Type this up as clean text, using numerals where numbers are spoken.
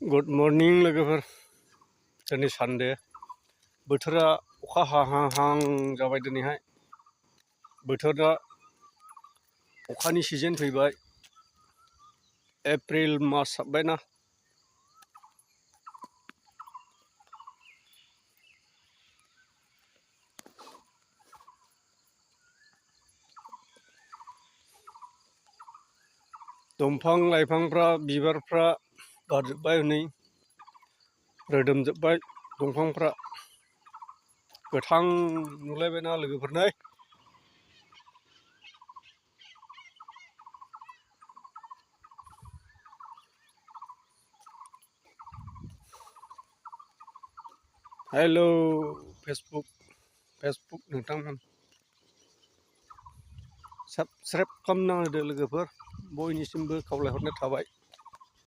Good morning लोगोफोर दिनै Sunday बोथोरा अखा हाहां जाबाय दिनैहाय बोथोरा अखानि सिजन फैबाय एप्रिल मास हाबबायना दंफां लाइफांफ्रा बिबारफ्रा बारजोब्बाय हनै रोदोमजोब्बाय दंफांफ्रा गोथां नुलायबायना लोगोफोर नै हेलौ फेसबुक नोंथांमोन साबस्क्राइब खालामना होदो लोगोफोर बयनिसिमबो खावलायहरनाय थाबाय।